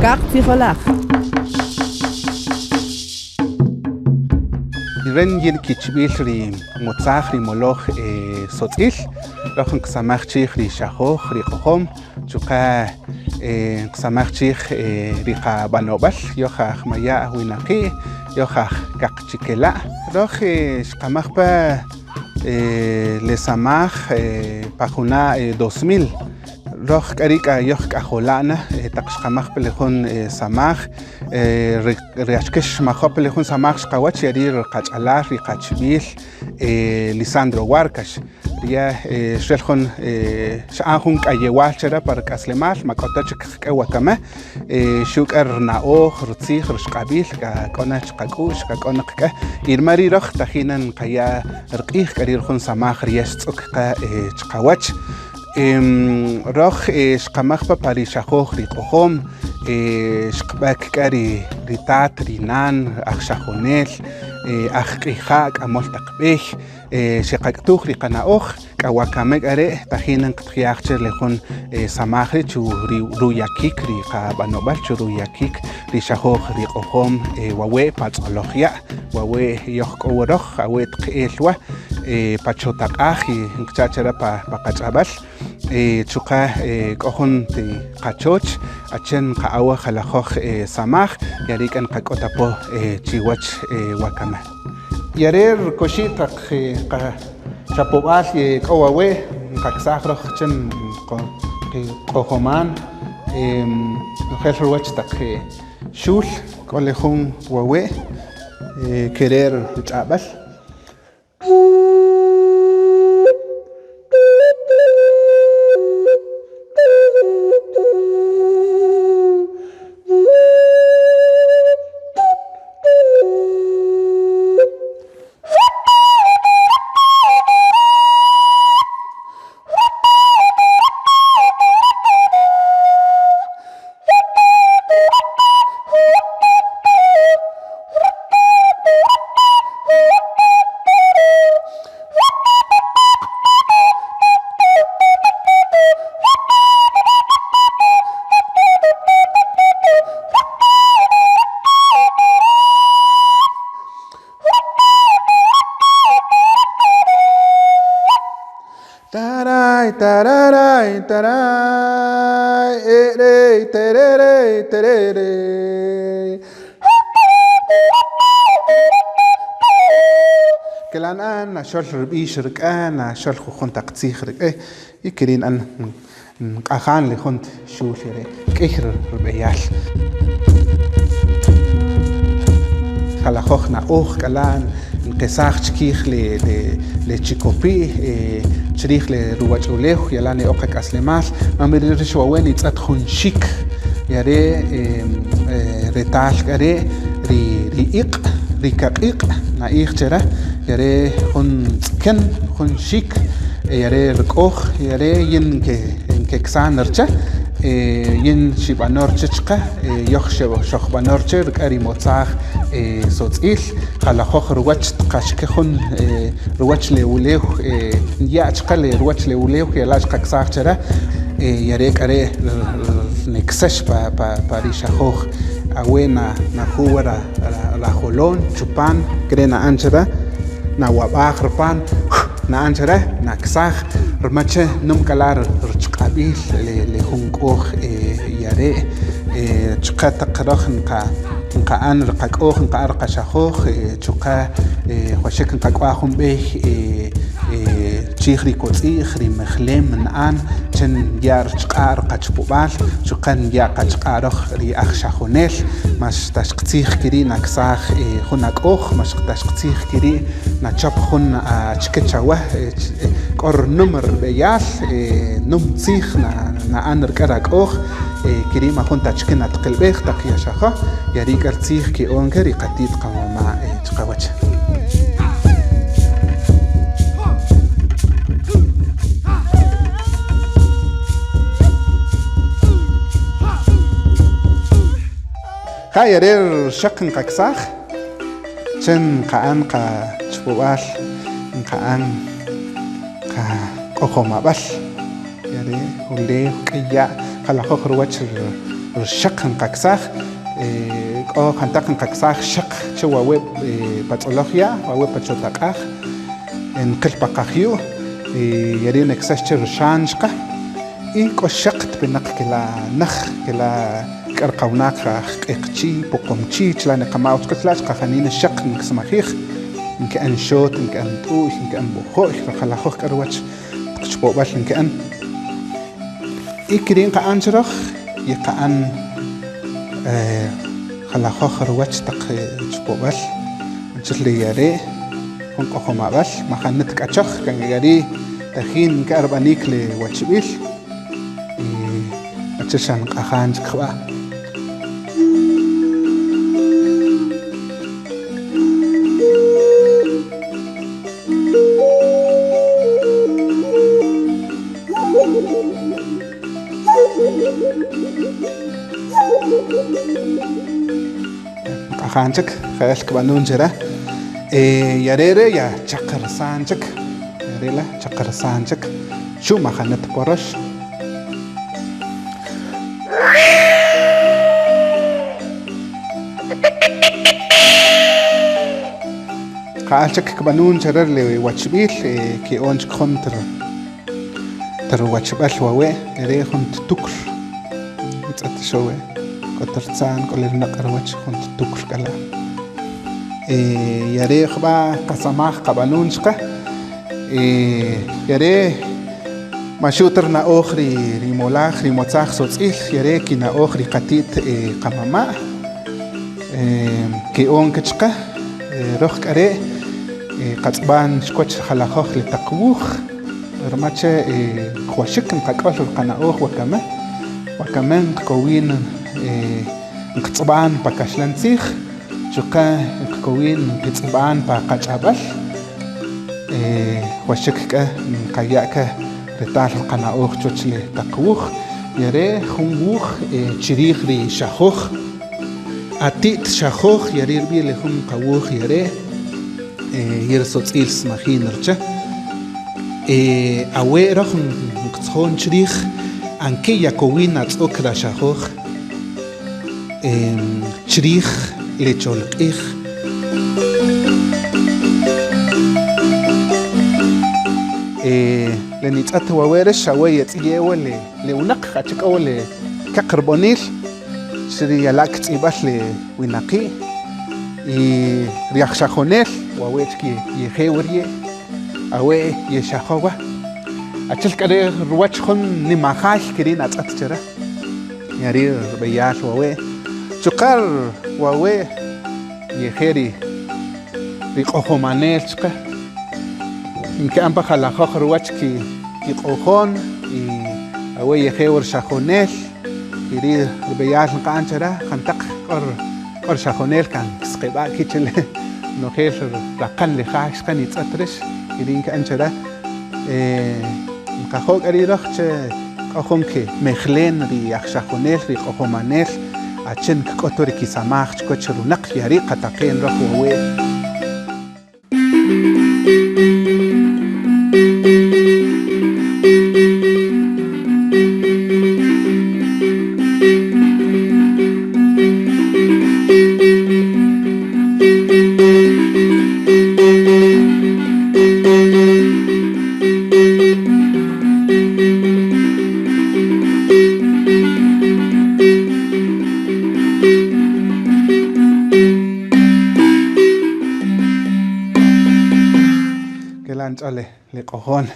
Kaq tzijolaj. Ren yin kichb'il ri motzaj ri moloj sotz'il, roj nqsamaj chij ri xajoj, ri q'ojom, chuqa' nqsamaj chij ri qab'anob'al yoj aj maya' winaqi', yoj aj kaqchikela'. Roj xqamaj pa le samaj pa juna' 2000, roj k'a ri' k'a yoj k'ajola' na taq xqamaj pa le jun samaj, ri achike xmajo' pa le jun samaj chiqawach ya ri' ri qach'alal, ri qachib'il Lisandro Huarcax, ryä xel jun xa'an jun k'ayewal che rä pa ruk'aslemal ma k'o ta chik qk'ë wakami, xu' k'a rna'oj, rtzij, rxq'ab'il k'a k'o na chqak'u'x, k'a k'o na qk'ë y rma ri' röj tajin na nqaya' rq'ij k'a ri' jun samaj ryä xtz'ük qa chqawäch. Röj xqamäj pä pa ri xajoj ri q'ojom, xqb'ä kik'ë ri tat, ri nan, ajxajonel, ajq'ija', k'amöl taq b'ey, xeqak'tuj ri qana'oj, k'a wakami k'a re' tajin nqtjyaj che le jun samaj ri' chu ri ruyakik ri qab'anob'al, chu ruyakik ri xajoj ri q'ojom wawe' pa Tz'oloj Ya', wawe' yoj k'o wä röj, awe' tqe'el wä pa chotaq'aj y nqcha' che rä pa qach'ab'äl, chuqa' k'o jun ti qachoch achi'el nqa'än wä jalajöj samaj, ya ri' k'a nqak'üt apo chiwäch wakami. Ya re' rkoxi' taq qachapob'al ye k'o wawe' nqaksaj röj rchë nqq'ojoman nojel ruwäch taq xul k'o le jun wawe' ke re' ruch'ab'äl. Taray, tararay, taray, erey, tererey, tererey. Kelan an naxol rb'ix rk'ë, naxol jujun taq tzij rk'ë y ke ri' na'än nq'ajan le jun xul ya re' k'ïy rb'eyal. Jalajöj na'oj k'ala' nqesaj chkij le chikopi' chrij le ruwach'ulew yalan nya'ö qak'aslemal, rma ri' rïx wawe' nitz'ët jun xik ya re' retal k'a re' ri iq' ri kaq'iq' na'ij che rä ya re' jun tz'kën jun xik ya re' rk'oj ya re' yïn nkeksan rchë yïn xib'anö rchë chqä yoj xojb'anö rchë rk'ë ri motzaj sotz'il jalajöj ruwäch tqaxkë jun ruwäch le ulew nya' chqä le ruwäch le ulew ya la' xqaksaj che rä ya re' k'a re' niksäx pa ri xajoj awe' naju' wä rajolon chupan ke re' na'än che rä nawab'aj rpan. Na'än che rä, naksaj, rma chë nüm k'a rchq'ab'il le jun k'oj ya re' chqä taq röj nqa'än ri qak'oj, nqa'än ri qaxajoj chuqa' jwaxik nqak'waj jun b'ey chij ri kotz'i'j, ri mejlem na'än chë nya' rchq'a' ri qachpob'al chuqa' nya' qachq'a' röj ri ajxajonel, ma xtaxqtzij ke ri' naksaj jun ak'oj, ma xtaxqtzij ke ri' Nachäp jun achkë chawä k'o rnüm rb'eyal, nüm tzij na'än rk'ë rak'oj, ke ri' majun ta achkë natqelb'ej taq yaxajö, ya ri' k'a rtzij ki'on kë ri qati't qamama' chqawäch. Ja' ya re' rxaq nqaksaj. Chë nqa'än qachpob'al, nqa'än qaq'oqomab'äl, ya ri' ulew, k'ïy ya', jalajöj ruwäch. Rxaq nqaksaj, k'o jantäq nqaksaj xaq che wawe' pa tz'oloj ya', wawe' pa chotaq'aj, nqïl pa qajyu', ya ri' neksäx che rxan chqä y k'o xaq tpinäq ke la' näj, ke la' rk'ë rqawnaq aj Q'eqchi', Poqomchi', chla' neqama'w chqä chla' chqä janina xaq nkismajij, nki'än xot, nki'än t'u'y, nki'än b'ojo'y, jalajöj k'a ruwäch taq chpob'äl nki'än. Y ke ri' nqa'än chë röj yeqa'än jalajöj ruwäch taq chpob'äl, achi'el ri ya re' jun q'ojomab'äl majanä tk'achöj kan ya ri' tajin nki'än rub'anik le wachib'il y achi'el xa nq'ajan chik jb'a'. Nq'ajan chik ja'äl kb'anun che rä. Ya re' re' ya chaqirsan chik, ya re' la' chaqirsan chik, xu' majanä tporöx. Ja'äl chik kb'anun che rä le wachb'il ki'on chik jun ta ruwachb'äl wawe' re' jun tukur nitz'ët xawe' k'o ta rtza'n k'o lenäq ruwäch jun tukur k'a la' ya re' jub'a' qasamaj qab'anun chqä ya re' ma xu' ta rina'oj ri molaj ri motzaj sotz'il ya re' kina'oj ri qati't qamama' ki'on ka chqä. Röj k'a re' qatz'b'an chwäch jalajöj ri taq wuj, rma chë jwaxik nqak'öl ri qana'oj wakami, wakami nqkowin nqtz'b'an pa kaxlan tzij chuqa' nqkowin nqitz'b'an pa qach'ab'äl, jwaxik k'a nqaya' ka retal ri qana'oj chwäch ri taq wuj, ya re' jun wuj chrij ri xajoj. Ati't xajoj ya ri' rb'i' le jun qawuj ya re' ye rsotz'il smajin rchë. Awe' röj nqtzjon chrij anke yakowin natz'ük ra xajoj chrij le cholq'ij. Le nitz'ët wawe' rïx awe' yetz'ye' wä le winäq achkë k'o wä le käq rb'onil. Che ri yala' kitz'ib'al le winaqi' y ri ajxajonel wawe' chik yeje' wä rye' awe' yexajo wä. Achi'el k'a re' ruwäch jun nimajay ke ri' natz'ët che rä, ya ri' rub'eyal wawe'. Chuqa' wawe' yeje' ri q'ojomanel chqä nki'än pa jalajöj ruwäch kiq'ojon y awe' yeje' wä rxajonel. Y ri rub'eyal nqa'än che rä jantäq k'o k'o rxajonel kan nkisqeb'a' ki' che nojel raqän ri jay chqä nitz'ët rïx y ri' nki'än che rä. Nqajo' k'a ri' röj chë k'o jun kimejlen ri ajxajonel, ri q'ojomanel, achë nkik'öt wä ri kisamaj chkiwäch runaq, ya ri' qataqen röj wawe'. Ke la' nch'o le q'ojon.